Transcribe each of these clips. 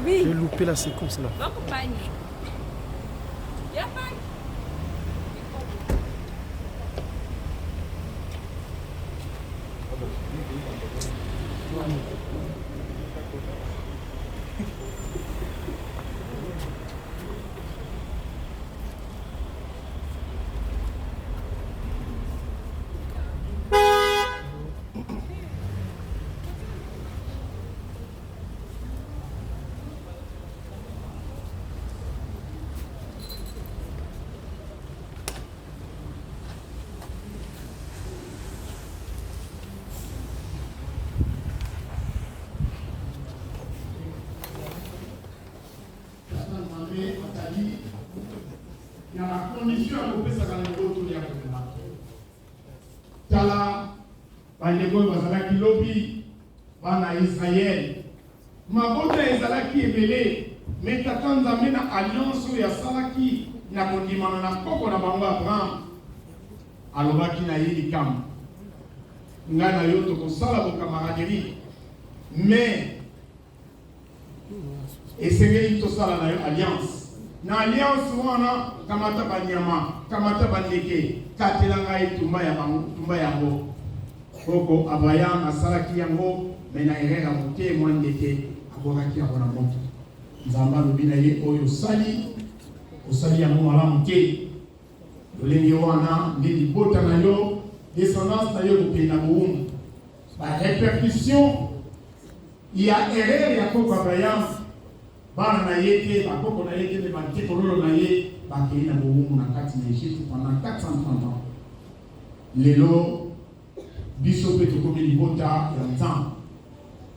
J'ai loupé la séquence là. Tata Nzambe azali na ba conditions ya kopesaka na yango toli ya komema. Tala bandeko oyo bazalaki lobi bana ya Israël. Mabota ezalaki ebele, me Tata Nzambe na alliance oyo asalaki na kondimana na koko na bango Abraham, alobaki na ye likambo. Ngai na yo tokosala bokamaraderie, mais Esengeli tosala na yo alliance. Na alliance wana, kamata banyama, kamata bandeke, katela ngai tumba ya bango, tumba yango. Koko Abraham asalaki yango, me na erreur ya moke, mwa ndeke abwakaki yango na moto. Nzambe alobi na ye, oyo osali, osali yango malamu te. Lolenge wana nde libota na yo, descendance na yo ekokende na bowumbu. Ba repercussions ya erreur ya koko Abraham, bana na ye te, bakoko na ye te, me bantekololo na ye bakei na bowumbu na kati na Egypte pendant 430 ans. Lelo biso mpe tokomi libota ya Nzambe.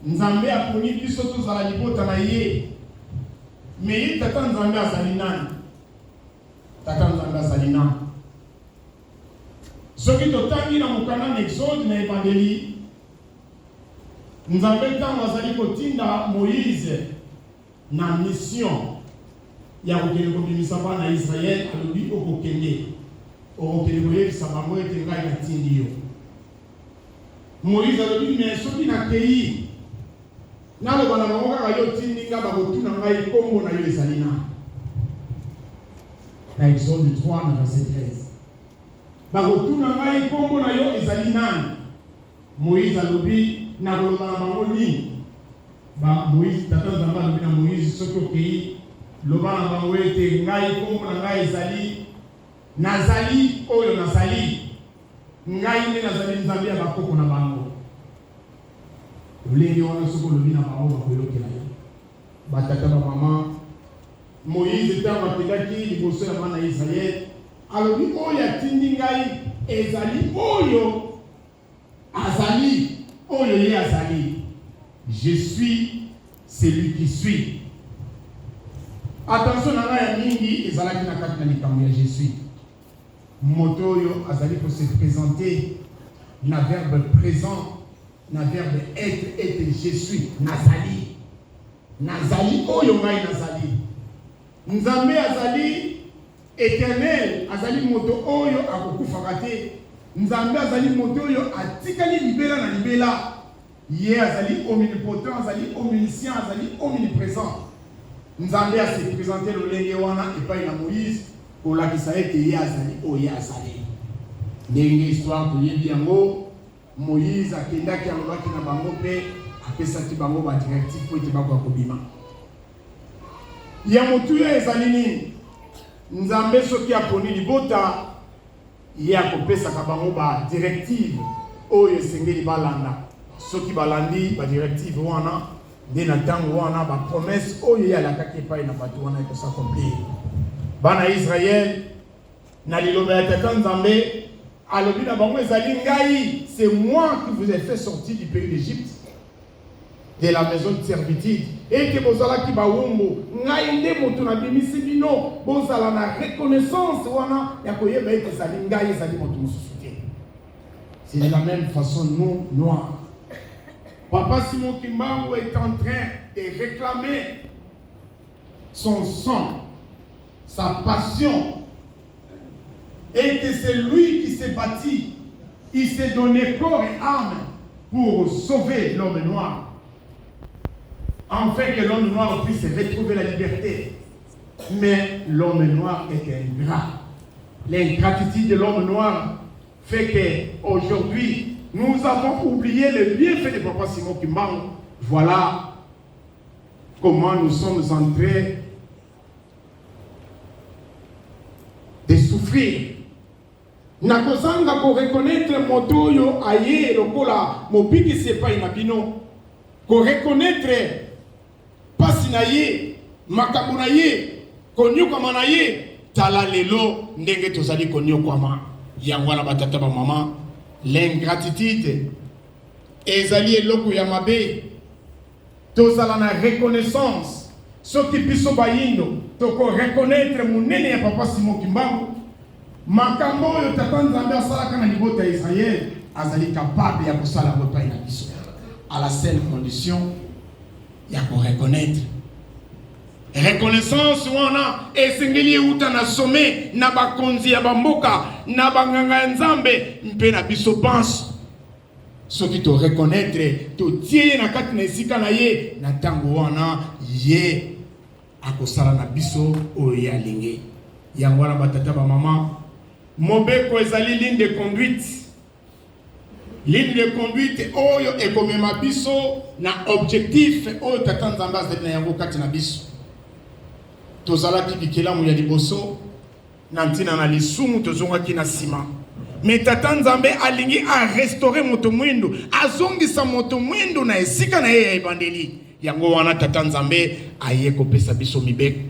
Nzambe aponi biso tozala libota na ye. Me ye Tata Nzambe azali nani? Tata Nzambe azali nani? Soki totangi na mokanda na Exode na ebandeli, Nzambe ntango azali kotinda Moïse na mission ya kokende kobimisa bana ya Israël, alobi okokende, okokende koyebisa bango ete ngai natindi yo. Moïse alobi me soki nakei naloba na bango kaka yo otindi nga, bakotuna ngai nkombo na yo ezali nani? Na Exode 3 na verset 13, bakotuna ngai nkombo na yo ezali nani? Moïse alobi nakoloba na bango nini? Ba Moïse, tata Nzambe alobi na Moïse, soki okei loba na bango ete ngai nkombo na ngai ezali nazali oyo nazali. Ngai nde nazali Nzambe ya bakoko na bango. Lolenge wana soki olobi na bango bakoyokela yo. Batata bamama, Moïse ntango akendaki liboso ya bana ya Israël, alobi oyo atindi ngai ezali oyo azali oyo ye azali. Je suis celui qui suis. Attention na ngai ya mingi ezalaki na kati na likambo ya je suis. Moto oyo azali ko se presenter na verbe present, na verbe etre, ete je suis, nazali. Nazali oyo ngai nazali. Nzambe azali eternel, azali moto oyo akokufaka te. Nzambe azali moto oyo atikali libela na libela. Ye azali omnipotent, azali omniscient, azali omnipresent. Nzambe a se presenter lolenge wana epai na Moïse kolakisa ete ye azali oyo ye azali. Ndenge histoire toyebi yango, Moïse akendaki alobaki na bango mpe apesaki bango ba directives mpo ete bakoka kobima. Ya motuya ezali nini? Nzambe soki aponi libota, Ye akopesaka bango ba directives oyo esengeli balanda. Soki balandi ba directives wana, nde na ntango wana ba promesses oyo ye alakaki epai na bato wana eko s'accomplir. Bana ya Israël, na liloba ya Tata Nzambe, alobi na bango ezali ngai, c'est moi qui vous ai fait sortir du pays d'Egypte, de la maison de servitude, ete bozalaki bawumbu, ngai nde moto nabimisi bino, bozala na reconnaissance wana ya koyeba ete ezali ngai, ezali moto mosusu te. C'est de la même façon nous, noirs. Papa Simon Kimbangu est en train de réclamer son sang, sa passion, et que c'est lui qui s'est bâti, il s'est donné corps et âme pour sauver l'homme noir. Enfin que l'homme noir puisse retrouver la liberté. Mais l'homme noir est ingrat. L'ingratitude de l'homme noir fait que aujourd'hui nous avons oublié le bienfait de Papa Simon Kimbangu. Voilà comment nous sommes en train de souffrir. Nakozanga ko reconnaître moto oyo aye lokola mobikisi epai na bino, ko reconnaître pasi na ye, makambo na ye, konyokwama na ye. Tala lelo ndenge tozali konyokwama. Yango wana batata ba mama, l'ingratitude ezali eloko ya mabe. Tozala na reconnaissance. Soki biso bayindo toko reconnaitre monene ya Papa Simon Kimbangu, makambo oyo Tata Nzambe asalaka na libota ya Israël, azali capable ya kosala yango epai na biso, à la seule condition ya ko reconnaitre. Reconnaissance wana esengeli euta na sommet, na bakonzi ya bamboka, na banganga ya Nzambe mpe na biso banso. Soki to reconnaitre, totie ye na kati na esika na ye, na tango wana ye akosala na biso oyo ye alingi. Yango wana ba tata ba mama, mobeko ezali ligne de conduite. Ligne de conduite oyo ekomema biso na objectif oyo Tata Nzambe azali na yango kati na biso. Tozalaki bikelamu ya liboso. Na ntina na lisumu tozongaki na sima. Mais Tata Nzambe alingi a restaurer moto mwindu, azongisa moto mwindu na esika na ye ya ebandeli. Yango wana Tata Nzambe aye kopesa biso mibeko.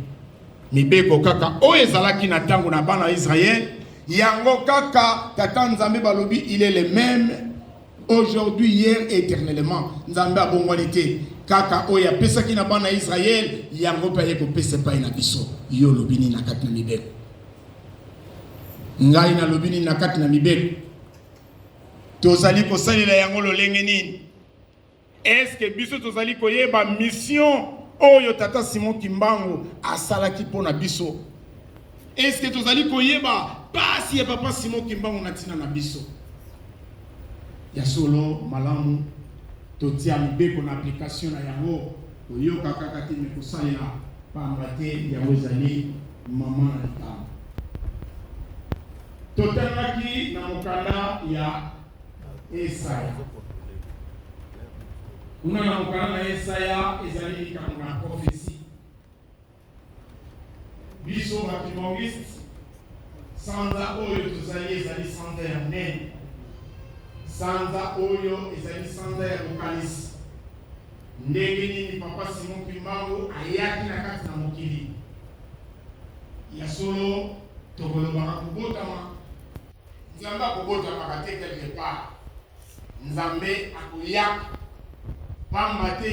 Mibeko kaka oyo ezalaki na tango na bana ya Israël, yango kaka Tata Nzambe balobi il est le meme aujourd'hui, hier et éternellement. Nzambe abongwani te, kaka oyo apesaki na bana ya Israël, yango mpe aye kopesa epai na biso. Yo olobi nini na kati na mibeko? Ngai nalobi nini na kati na mibeko? Tozali kosalela yango lolenge nini? Est-ce que biso tozali koyeba mission oyo Tata Simon Kimbangu asalaki mpo na biso? Est-ce que tozali koyeba pasi ya Papa Simon Kimbangu na ntina na biso? Ya solo, malamu totia mibeko na application na yango, koyoka kaka te me kosalela, pamba te yango ezali mama na likambo. Totangaki na mokanda ya Esaya. Kuna na mokanda na Esaya ezali likambo na prophetie. Biso ba kimbanguiste, sanza oyo tozali ezali sanza ya monene. Sanza oyo ezali sanza ya kokanisi ndenge nini Papa Simon Kimbangu ayaki na kati na mokili. Ya solo tokolobaka kobotama Nzambe akobotamaka te quelque part. Nzambe akoyaka pamba te.